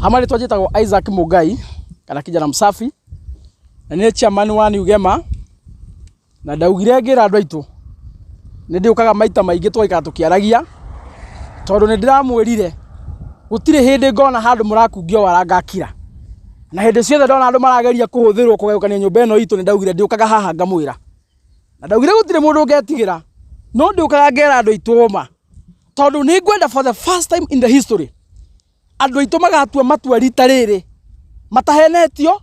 Amarĩtwa njĩtagwo Isaac Mũngai kana kijana msafi na nĩ chairman wa New Gema na ndaugire ngĩra andũ aitũ nĩ ndĩũkaga maita maingĩ tũgaikara tũkĩaragia tondũ nĩ ndĩramwĩrire gũtirĩ hĩndĩ ngona handũ mũrakungio wara ngakira. Na hĩndĩ ciothe ndona andũ marageria kũhũthĩrwo kũgayũkania nyũmba ĩno itũ nĩ ndaugire ndĩũkaga haha ngamwĩra. Na ndaugire gũtirĩ mũndũ ngetigĩra no ndĩũkaga ngera andũ aitũ ũma tondũ nĩ ngwenda for the first time in the history andũ aitũ magatua matua rita rĩrĩ matahenetio,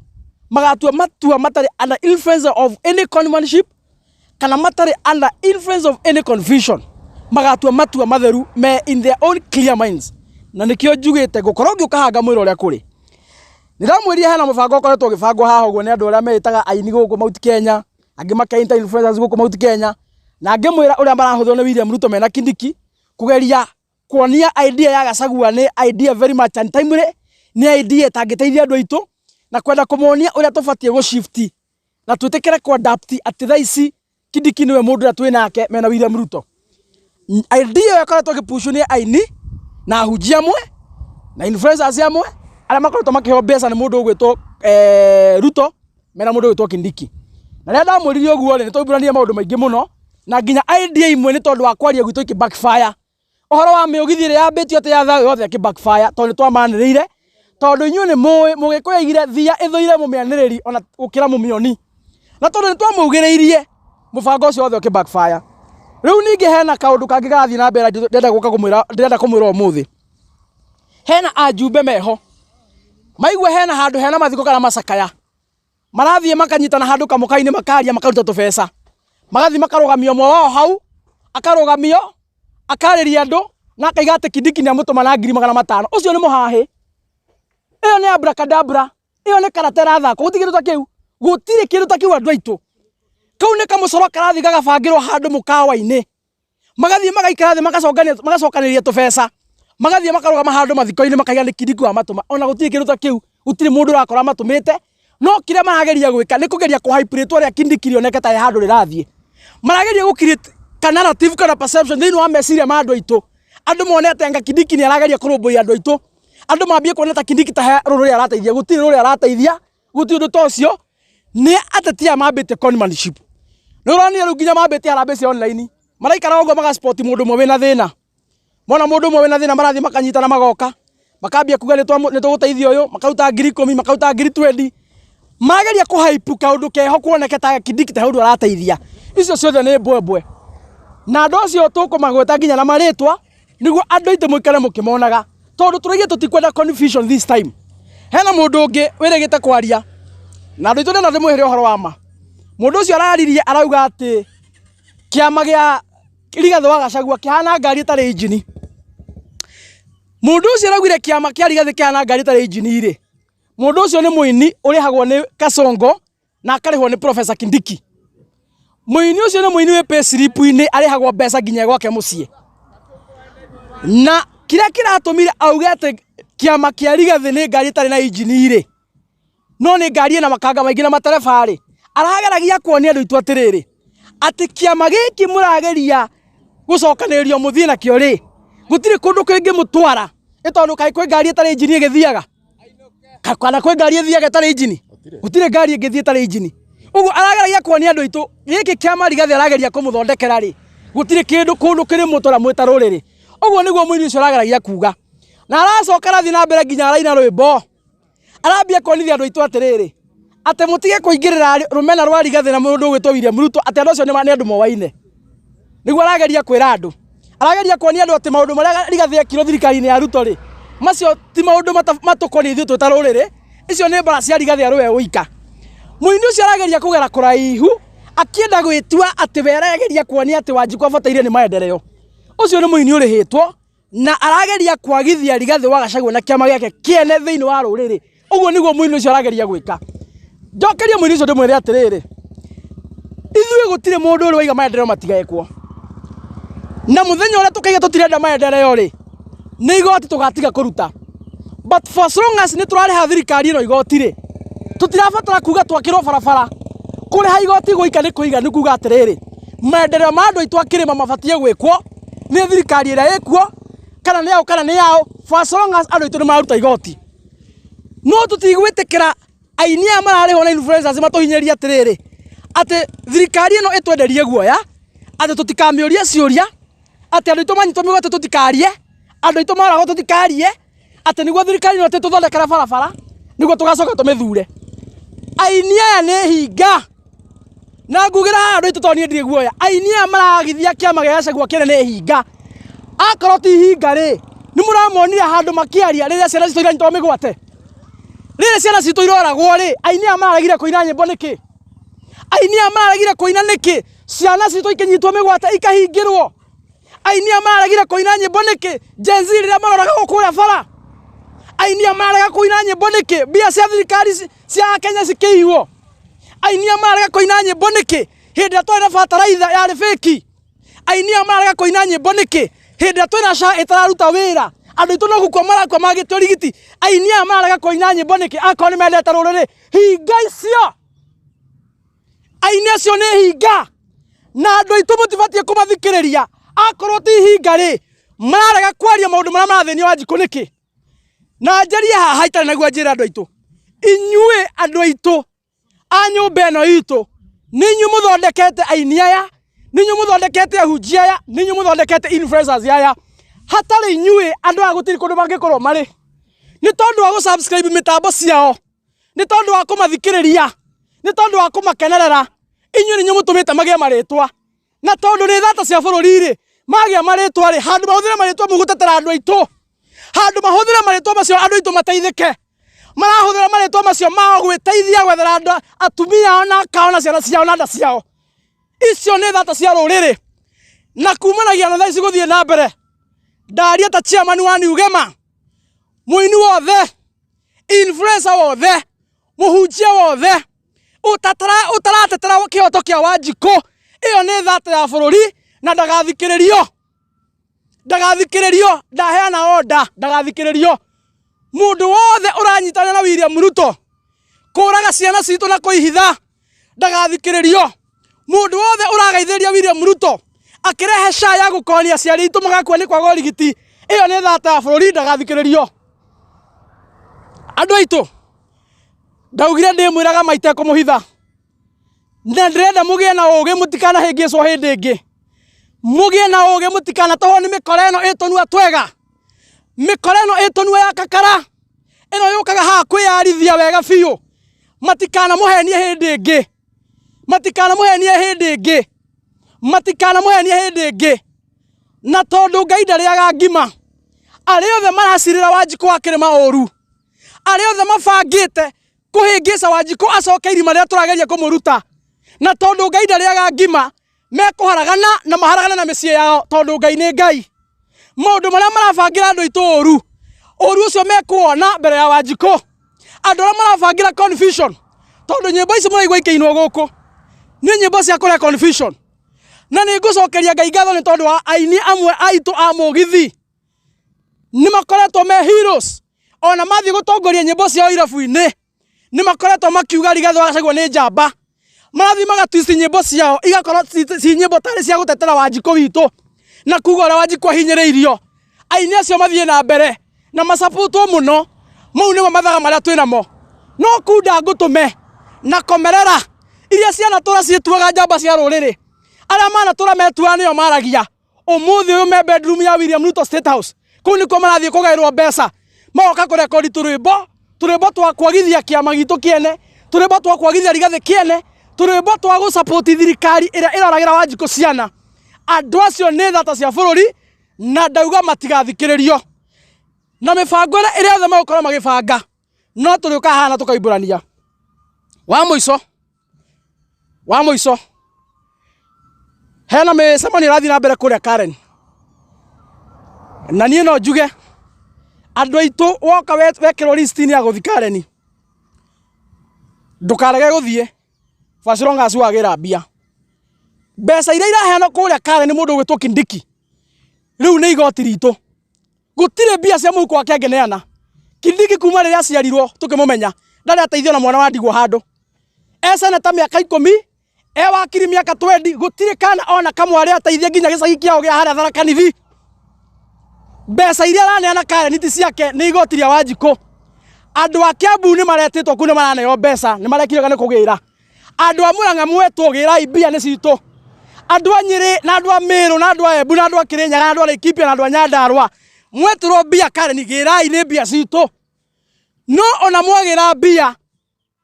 magatua matua matarĩ under influence of any conmanship kana matarĩ under influence of any confusion, magatua matua matheru me in their own clear minds. Na nĩkĩo njugĩte ngũkorwo ngĩũka haha ngamwĩra ũrĩa kũrĩ. Nĩ ndamwĩrire hena mũbango ũkoretwo ũgĩbangwo haha ũguo nĩ andũ arĩa meĩtaga aini gũkũ Mount Kenya, angĩ makeita influencers gũkũ Mount Kenya, na ngĩmwĩra ũrĩa marahũthĩrwo nĩ William Ruto mena Kindiki kũgeria kuonia idea ya Gachagua nĩ idea very much untimely, nĩ idea ĩtangĩteithia andũ aitũ, na kwenda kũmonia ũrĩa tũbatiĩ gũ shift na twĩtĩkĩre kũ adapt atĩ thaa ici Kindiki nĩwe mũndũ ũrĩa twĩ nake mena William Ruto. Idea ĩyo ĩkoretwo ĩgĩ push nĩ aini na ahunjia amwe na influencers amwe arĩa makoretwo makĩheo mbeca nĩ mũndũ ũgwĩtwo Ruto mena mũndũ ũgwĩtwo Kindiki. Na rĩrĩa ndamwĩrire ũguo rĩ, nĩ twaumbũranire maũndũ maingĩ mũno na nginya idea imwe nĩ tondũ wa kwaria gwitũ ikĩ backfire. Ũhoro wa mĩũgithi ĩrĩa yambĩtio atĩ ya thayũ yothe ĩkĩ backfire tondũ nĩ twamanĩrĩire, tondũ inyuĩ nĩ mũĩ mũgĩkũyũ aigire thia ĩthũire mũmĩanĩrĩri ona gũkĩra mũmĩoni. Na tondũ nĩ twamaugĩrĩirie mũbango ũcio wothe ũkĩ backfire. Rĩu ningĩ hena kaũndũ kangĩ karathiĩ na mbere ndĩrenda gũka kũmwĩra, ndĩrenda kũmwĩra ũmũthĩ. Hena ajumbe meho maigua hena handũ hena mathiko kana macakaya, marathiĩ makanyitana handũ kamũka-inĩ makaria makaruta tũbeca, magathiĩ makarũgamia ũmwe wao hau, akarũgamio akarĩria andũ na akaiga atĩ Kindiki nĩ amũtũma na 500,000. Ũcio nĩ mũhahĩ, ĩyo nĩ abracadabra, ĩyo nĩ karata ĩrathakwo, gũtirĩ kĩndũ ta kĩu, gũtirĩ kĩndũ ta kĩu andũ aitũ. Kau nĩ kamũcoro karathiĩ gagabangĩrwo handũ mũkawa-inĩ, magathiĩ magaikara thĩ magacokanĩrĩria tũbeca, magathiĩ makarũgama handũ mathiko-inĩ makaiga nĩ Kindiki wamatũma. Ona gũtirĩ kĩndũ ta kĩu, gũtirĩ mũndũ ũrakora matũmĩte, no kĩrĩa marageria gwĩka nĩ kũgeria kũ hype rĩtwa rĩa Kindiki rĩoneke ta he handũ rĩrathiĩ. Marageria gũ create ka narrative kana perception thĩinĩ wa meciria ma andũ aitũ, andũ mone atĩ anga Kindiki nĩ arageria kũrũmbũiya andũ aitũ, andũ mambie kuona ta Kindiki ta he rũrĩrĩ arateithia. Gũtirĩ rũrĩrĩ arateithia, gũtirĩ ũndũ ta ũcio, nĩ ateti aya mambĩtie conmanship. Nĩ ũronire rĩu nginya mambĩtie harambee cia online, maraikara ũguo maga support mũndũ ũmwe wĩna thĩna. Mona mũndũ ũmwe wĩna thĩna marathiĩ makanyitana magoka, makambia kuga nĩ tũgũteithia ũyũ, makaruta 10,000, makaruta 20,000. Mageria kũ hype kaũndũ keho kuoneke ta Kindiki ta he ũndũ arateithia. Icio ciothe nĩ mbwembwe. Na andũ acio tũkũmagweta nginya na marĩtwa nĩguo andũ aitũ mũikare mũkĩmonaga, tondũ tũraigua tũtikwenda confusion this time. Hena mũndũ ũngĩ wĩrĩgĩte kwaria na andũ aitũ ndĩrenda ndĩmwĩre ũhoro wa ma. Mũndũ ũcio araririe arauga atĩ kĩama gĩa Rigathĩ wa Gachagua kĩhana ngari ĩtarĩ injini. Mũndũ ũcio araugire kĩama kĩa Rigathĩ kĩhana ngari ĩtarĩ injini rĩ, mũndũ ũcio nĩ mũini ũrĩhagwo nĩ Kasongo na akarĩhwo nĩ Professor Kindiki. Mũini ũcio nĩ mũini wĩ payslip-inĩ arĩhagwo mbeca nginya gwake mũciĩ. Na kĩrĩa kĩratũmire auge atĩ kĩama kĩa Rigathĩ nĩ ngari ĩtarĩ na injini rĩ, no nĩ ngari ĩna makanga maingĩ na matereba rĩ, arageragia kuonia andũ aitũ atĩrĩrĩ, atĩ kĩama gĩkĩ mũrageria gũcokanĩrĩrio mũthiĩ nakĩo rĩ, gũtirĩ kũndũ kĩngĩmũtwara, nĩ tondũ kaĩ kwĩ ngari ĩtarĩ injini ĩgĩthiaga? Kana kwĩ ngari ĩthiaga ĩtarĩ injini? Gũtirĩ ngari ĩngĩthiĩ ĩtarĩ injini. Ũguo arageragia kuonia andũ aitũ gĩkĩ kĩama Rigathĩ arageria kũmũthondekera rĩ, gũtirĩ kĩndũ kũndũ kĩrĩmũtwara mwĩ ta rũrĩrĩ. Ũguo nĩguo mũini ũcio arageragia kuga. Na aracoka arathiĩ na mbere nginya araina rwĩmbo. Arambia kuonithia andũ aitũ atĩrĩrĩ, atĩ mũtige kũingĩrĩra rũmena rwa Rigathĩ na mũndũ ũgwĩtwo William Ruto, atĩ andũ acio nĩ andũ moaine. Nĩguo arageria kwĩra andũ. Arageria kuonia andũ atĩ maũndũ marĩa Rigathĩ ekirwo thirikari-inĩ ya Ruto rĩ, macio ti maũndũ matũkoniĩ ithuĩ twĩ ta rũrĩrĩ, icio nĩ mbara cia Rigathĩ arĩ we wika. Mũini ũcio arageria kũgera kũraihu akĩenda gwĩtua atĩ we arageria kuonia atĩ Wanjikũ abataire nĩ maendeleo. Ũcio nĩ mũini ũrĩhĩtwo na arageria kwagithia Rigathĩ wa Gachagua na kĩama gĩake kĩene thĩinĩ wa rũrĩrĩ. Ũguo nĩguo mũini ũcio arageria gwĩka. Njokerie mũini ũcio ndĩmwĩre atĩrĩrĩ, ithuĩ gũtirĩ mũndũ ũrĩ waiga maendeleo matigekwo. Na mũthenya ũrĩa tũkaiga tũtirenda maendeleo rĩ, nĩ igoti tũgatiga kũruta. But for as long as nĩ tũrarĩha thirikari ĩno igoti rĩ, tũtirabatara kuga twakĩrwo barabara. Kũrĩha igoti gũika nĩ kũiganu kuga atĩrĩrĩ, maendeleo ma andũ aitũ a kĩrĩma mabatiĩ gwĩkwo nĩ thirikari ĩrĩa ĩkuo, kana nĩ yaũ kana nĩ yaũ, for as long as andũ aitũ nĩ mararuta igoti. No tũtigwĩtĩkĩra aini aya mararĩhwo na influencers matũhinyĩrĩrie atĩrĩrĩ, atĩ thirikari ĩno ĩtwenderie guoya, atĩ tũtikamĩũrie ciũria, atĩ andũ aitũ manyitwo mĩgwate tũtikarie, andũ aitũ moragwo tũtikarie, atĩ nĩguo thirikari ĩno ĩtũthondekere barabara, nĩguo tũgacoka tũmĩthure. Aini aya nĩ hinga. Na ngugĩra haha andũ aitũ tondũ niĩ ndirĩ guoya, aini aya maragithia kĩama gĩa Gachagua kĩene nĩ hinga. Akorwo ti hinga rĩ, nĩ mũramonire handũ makĩaria rĩrĩa ciana citũ iranyitwo mĩgwate? Rĩrĩa ciana citũ iroragwo rĩ, aini aya mararegire kũina nyĩmbo nĩkĩ? Aini aya mararegire kũina nĩkĩ? Ciana citũ ikĩnyitwo mĩgwate ikahingĩrwo? Aini aya mararegire kũina nyĩmbo nĩkĩ? Gen Z rĩrĩa maroragwo kũrĩa bara? Aini aya mararega kũina nyĩmbo nĩkĩ? Mbia cia thirikari cia Kenya cikĩiywo? Aini aya mararega kũina nyĩmbo nĩkĩ? Hĩndĩ ĩrĩa twarĩ na bataraitha yarĩ fake? Aini aya mararega kũina nyĩmbo nĩkĩ? Hĩndĩ ĩrĩa twĩna SHA ĩtararuta wĩra, andũ aitũ no gũkua marakua magĩte ũrigiti. Aini aya mararega kũina nyĩmbo nĩkĩ akorwo nĩ mendete rũrĩrĩ? Hinga icio! Aini acio nĩ hinga na andũ aitũ mũtibatiĩ kũmathikĩrĩria. Akorwo ti hinga rĩ, mararega kwaria maũndũ marĩa marathĩnia Wanjikũ nĩkĩ? Na njarie haha itarĩ naguo njĩre andũ aitũ, inyuĩ andũ aitũ a nyũmba ĩno itũ, nĩ inyuĩ mũthondekete aini aya, nĩ inyuĩ mũthondekete ahunjia aya, nĩ inyuĩ mũthondekete influencers aya. Hatarĩ inyuĩ andũ aya gũtirĩ kũndũ mangĩkorwo marĩ. Nĩ tondũ wa gũ subscribe mĩtambo ciao, nĩ tondũ wa kũmathikĩrĩria, nĩ tondũ wa kũmakenerera, inyuĩ nĩ inyuĩ mũtũmĩte magĩe marĩtwa. Na tondũ nĩ thata cia bũrũri-rĩ, magĩa marĩtwa-rĩ, handũ mahũthĩre marĩtwa mau gũtetera andũ aitũ, handũ mahũthĩre marĩtwa macio andũ aitũ mateithĩke, marahũthĩra marĩtwa macio mao gwĩteithia gwethera andũ atumia ao na aka ao na ciana ciao na nda ciao. Icio nĩ thata cia rũrĩrĩ. Na kumanagia na thaa ici gũthiĩ na mbere, ndaria ta chairman wa New Gema, mũini wothe, influencer wothe, mũhunjia wothe ũtaratetera kĩhoto kĩa Wanjikũ, ĩyo nĩ thata ya bũrũri na ndagathikĩrĩrio, ndagathikĩrĩrio, ndaheana order ndagathikĩrĩrio. Mũndũ wothe ũranyitanĩra na William Ruto kũraga ciana citũ na kũihitha ndagathikĩrĩrio. Mũndũ wothe ũragaithĩrĩria William Ruto akĩrehe SHA ya gũkonia aciari aitũ magakua nĩ kwaga ũrigiti, ĩyo nĩ thata ya bũrũri ndagathikĩrĩrio. Andũ aitũ, ndaugire ndĩmwĩraga ma itekũmũhitha, na ndĩrenda mũgĩe na ũgĩ mũtikanahĩngĩcwo hĩndĩ ĩngĩ. Mũgĩe na ũgĩ mũtikanatahwo nĩ mĩkora ĩno ĩ tũnua twega, mĩkora ĩno ĩ tũnua ya kakara, ĩno yũkaga haha kwĩyarithia wega biũ, matikanamũhenie hĩndĩ ĩngĩ, matikanamũhenie hĩndĩ ĩngĩ, matikanamũhenie hĩndĩ ĩngĩ. Na tondũ Ngai ndarĩaga ngima, arĩa othe maracirĩra Wanjikũ wa Kĩrĩma ũru, arĩa othe mabangĩte kũhĩngĩca Wanjikũ acoke irima rĩrĩa tũrageria kũmũruta, na tondũ Ngai ndarĩaga ngima, mekũharagana na maharagane na mĩciĩ yao tondũ Ngai nĩ Ngai. Maũndũ marĩa marabangĩra andũ aitũ ũru, ũru ũcio mekũwona mbere ya Wanjikũ. Andũ arĩa marabangĩra confusion, tondũ nyĩmbo ici mũraigua ikĩinwo gũkũ, nĩ nyĩmbo cia kũrehe confusion. Na nĩ ngũcokeria Ngai ngatho nĩ tondũ wa aini amwe aitũ a mũgithi, nĩ makoretwo me heroes, ona mathiĩ gũtongoria nyĩmbo ciao irabu-inĩ, nĩ makoretwo makiuga Rigathĩ wa Gachagua nĩ njamba. Marathiĩ maga twist nyĩmbo ciao igakorwo ci nyĩmbo tarĩ cia gũtetera Wanjikũ witũ na kuga ũrĩa Wanjikũ ahinyĩrĩirio. Aini acio mathiĩ na mbere na macaputwo mũno, mau nĩmo mathaga marĩa twĩnamo. No kunda ngũtũme na komerera iria cianatũra ciĩtuaga njamba cia rũrĩrĩ, arĩa manatũra metuaga nĩo maragia, Ũmũthĩ ũyũ me bedroom ya William Ruto State House. Kũu nĩkuo marathiĩ kũgaĩrwo mbeca. Magoka kũrekondi tũrwĩmbo, tũrwĩmbo twa kwagithia kĩama gitũ kĩene, tũrwĩmbo twa kwagithia Rigathĩ kĩene, tũrwĩmbo twa gũ support thirikari ĩrĩa ĩroragĩra Wanjikũ ciana. Andũ acio nĩ thata cia bũrũri na ndauga matigathikĩrĩrio. Na mĩbango ĩrĩa ĩrĩa yothe megũkorwo magĩbanga, no tũrĩũka haha na tũkaumbũrania. Wa mũico, wa mũico, hena mĩcemanio ĩrathiĩ na mbere kũrĩa Karen, na niĩ no njuge andũ aitũ woka wekĩrwo list-inĩ ya gũthiĩ Karen, ndũkarege gũthiĩ for as long as wagĩra mbia. Mbeca iria iraheanwo kũrĩa Karen nĩ mũndũ ũgwĩtwo Kindiki, rĩu nĩ igoti ritũ. Gũtirĩ mbia cia mũhuko wake angĩneana. Kindiki kuma rĩrĩa aciarirwo tũkĩmũmenya ndarĩ ateithio na mwana wa ndigwa handũ. E seneta mĩaka ikũmi, e wakiri mĩaka twendi, gũtirĩ kana ona kamwe arĩ ateithia nginya gĩcagi kĩao gĩa harĩa Tharaka Nithi. Mbeca iria araneana Karen ti ciake nĩ igoti rĩa Wanjikũ. Andũ a Kiambu nĩ maretĩtwo kuu nĩ maraneo mbeca nĩ marekire nĩ kũgĩra. Andũ a Murang'a mwetwo gĩrai mbia nĩ citũ. Andũ a Nyĩrĩ na andũ a Mĩrũ na andũ a Embu na andũ a Kĩrĩnyaga na andũ a Laikipia na andũ a Nyandarua mwetĩrwo mbia Karen gĩrai nĩ mbia citũ. No ona mwagĩra mbia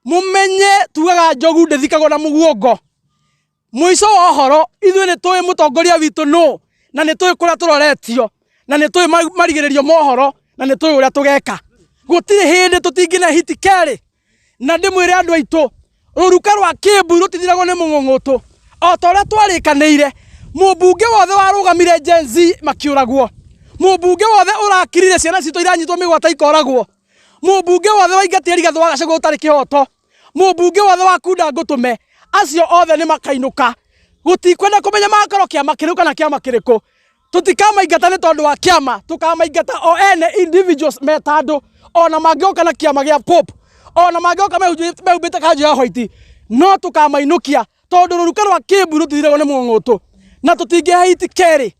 Mũmenye tugaga njogu ndĩthikagwo na mũguongo. Mũico wa ũhoro ithuĩ nĩ tũĩ mũtongoria witũ nũ na nĩ tũĩ kũrĩa tũroretio na nĩ tũĩ marigĩrĩrio ma ũhoro na nĩ tũĩ ũrĩa tũgeka. Gũtirĩ hĩndĩ tũtingĩne hiti kerĩ na ndĩmwĩre andũ aitũ rũruka rwa Kĩmbu rũtithiragwo nĩ mũng'ũng'ũtũ. O ta ũrĩa twarĩkanĩire mũmbunge wothe warũgamire Gen Z makĩũragwo, mũmbunge wothe ũrakirire ciana citũ iranyitwo mĩgwate ikoragwo, Mũmbunge wothe waingatire Rigathĩ wa Gachagua ũtarĩ kĩhoto, mũmbunge wothe wa Kunda Ngũtũme, acio othe nĩ makainũka. Gũtikwenda kũmenya magakorwo kĩama kĩrĩkũ kana kĩama kĩrĩkũ. Tũtikamaingata nĩ tondũ wa kĩama, tũkamaingata o ene individuals me ta andũ, ona mangĩoka na kĩama gĩa Pope, ona mangĩoka mehumbĩte kanjũ ya white, no tũkamainũkia tondũ rũruka rwa Kĩmbu rũtithiragwo nĩ mũng'ũtũ na tũtingĩhe hiti kerĩ.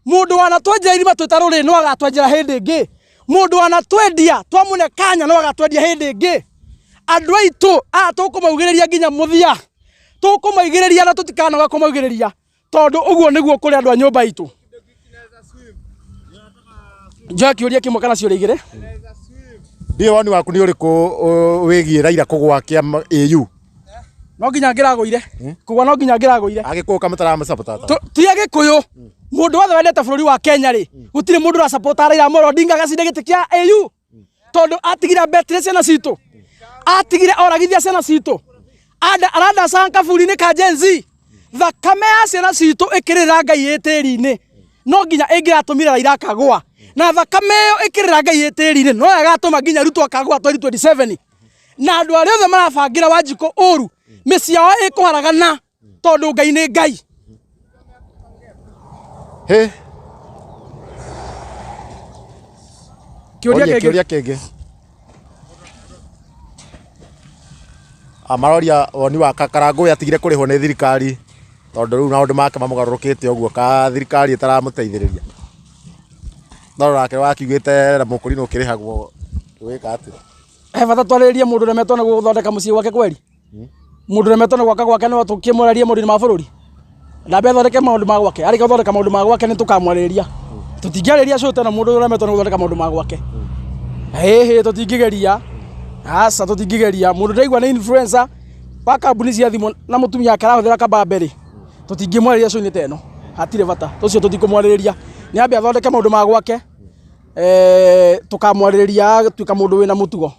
Mũndũ wanatwenjera irima twĩ ta rũrĩrĩ no agatwenjera hĩndĩ ĩngĩ. Mũndũ wanatwendia twamũne kanya no agatwendia hĩndĩ ĩngĩ. Andũ aitũ aya tũkũmaugĩrĩria nginya mũthia. Tũkũmaugĩrĩria na tũtikanoga kũmaugĩrĩria tondũ ũguo nĩguo kũrĩ andũ a nyũmba itũ. Njoe kĩũria kĩmwe kana ciũria igĩrĩ. Ndiũĩ woni waku nĩ ũrĩkũ wĩgiĩ Raila kũgwa kĩama AU? No nginya ngĩragũire. Kũgwa no nginya ngĩragũire. Agĩkũyũ kamũtaramũcapotata. Ti Agĩkũyũ. Mũndũ wothe wendete bũrũri wa Kenya rĩ, gũtirĩ mũndũ ũracapota Raila Amolo Odinga agacinde gĩtĩ kĩa AU. Tondũ atigire betire ciana citũ. Atigire oragithia ciana citũ. Arandacaga kaburi-inĩ ka Gen Z. Thakame ya ciana citũ ĩkĩrĩra Ngai ĩ tĩri-inĩ. No nginya ĩngĩratũmire Raila akagũa. Na thakame ĩyo ĩkĩrĩra Ngai ĩ tĩri-inĩ no ĩgatũma nginya Ruto akagũa 2027. Na andũ arĩa othe marabangĩra Wanjikũ ũru, mĩciĩ yao ĩkũharagana tondũ Ngai nĩ Ngai. Hĩ. Kĩũria Oria kĩngĩ. kĩũria kĩngĩ. Ah, maroria woni wa Karangũ atigire kũrĩhwo nĩ thirikari tondũ rĩu maũndũ make mamũgarũrũkĩte ũguo ka thirikari ĩtaramũteithĩrĩria. No nake wakiugĩte na mũkũrinũ ũkĩrĩhagwo wĩka atĩa? He bata twarĩrĩrie mũndũ ũremetwo nĩ gũthondeka mũciĩ gwake kweri? Mũndũ ũremetwo nĩ gwaka gwake no tũkĩmwarĩrie maũndũ-inĩ ma bũrũri? Ndambe athondeke maũndũ ma gwake, arĩkia gũthondeka maũndũ ma gwake nĩ tũkamwarĩrĩria. Tũtingĩarĩria cũcũ tena mũndũ ũremetwo nĩ gũthondeka maũndũ ma gwake. Ĩhĩ tũtingĩgeria, aca tũtingĩgeria. Mũndũ ndĩraigua nĩ influencer wa kambuni cia thimũ na mũtumia wake arahũthĩra kabambe rĩ, tũtingĩmwarĩria cũcũ-inĩ ta ĩno, hatirĩ bata, ũcio tũtikũmwarĩrĩria. Nĩ ambe athondeke maũndũ ma gwake, tũkamwarĩrĩria agatuĩka mũndũ wĩna mũtugo.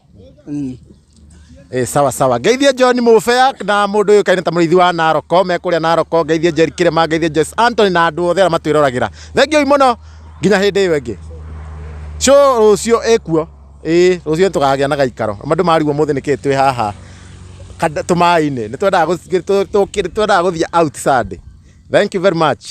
Eh, sawa sawa ngeithie John Mubea na mũndũ ũyũ kaine ta mũrĩithi wa Naroko me kũrĩa Naroko ngeithie Jerry Kĩrĩma ngeithie Joyce Anthony na andũ othe arĩa matwĩroragĩra thengiũ mũno nginya hĩndĩ ĩyo ĩngĩ show rũciũ ĩkuo ĩĩ rũciũ nĩtũkagĩa na gaikaro andũ marigwo mũthĩ nĩkĩ twĩ haha tũmaĩ-inĩ nĩtwendaga gũthiĩ out Sunday thank you very much.